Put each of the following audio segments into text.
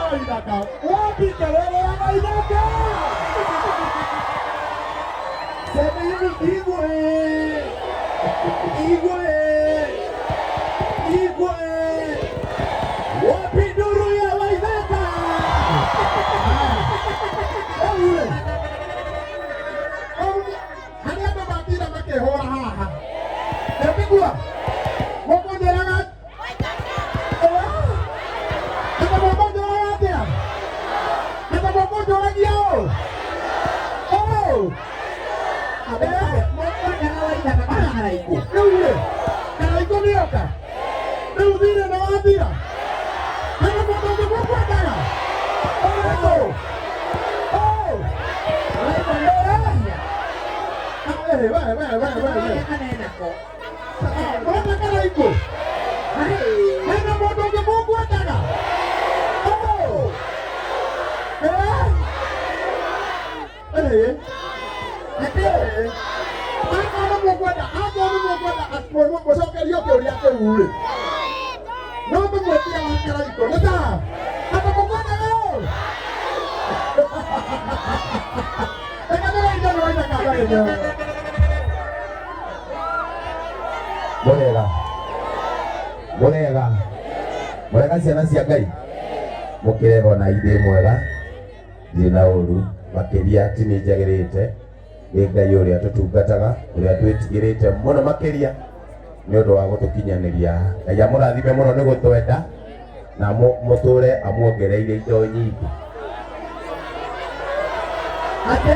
Wapi kelele ya Waithaka? Sema hivi Igwe! Igwe! Igwe! Wapi nduru ya Waithaka? Rĩu-rĩ, harĩ andũ matinda makĩhũra haha. Nĩũkĩigua? Mũkũnjĩraga Atĩ mũkũnjũraga atĩa? Atĩ mũkũnjũragia ũũ? Ũũ? Rĩu rĩ, Karaikũ nĩoka? Rĩu thirĩ nĩ wathira? Hena mũndũ ũngĩ mũkwendaga? Ũrĩkũ? Ũũ? Eh, we, we, we, we, we. Ũrona Karaikũ? Hena mũndũ ũngĩ mũkwendaga? Ũũ? Eh? Eh? Atĩ, akorwo nĩ mũkwenda, akorwo nĩ mũkwenda mũcokerio kĩũria kĩu rĩ, no tũmwĩtire wa Karaikũ, nĩ sawa? Atĩ mũkwendaga ũũ? Reke tũgeithie nĩ Waithaka Gĩtheo. Mũrega mũrega mũrega ciana cia Ngai mũkĩrega ona ithe mwega ndirĩ na ũru makĩria ti nĩ njagĩrĩte nĩ Ngai ũrĩa tũtungataga ũrĩa twĩtigĩrĩte mũno makĩria nĩ ũndũ wa gũtũkinyanĩria. Ngai amũrathime mũno nĩ gũtwenda na mũtũre amuongereire indo nyingĩ. Atĩ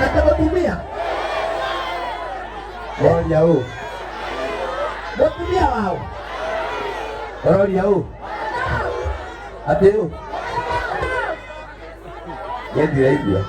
atĩ mũtumia Ũroria ũ? Mũtumia wao. Ũroria ũ? Atĩ ũ? Niĩ ndiraigua.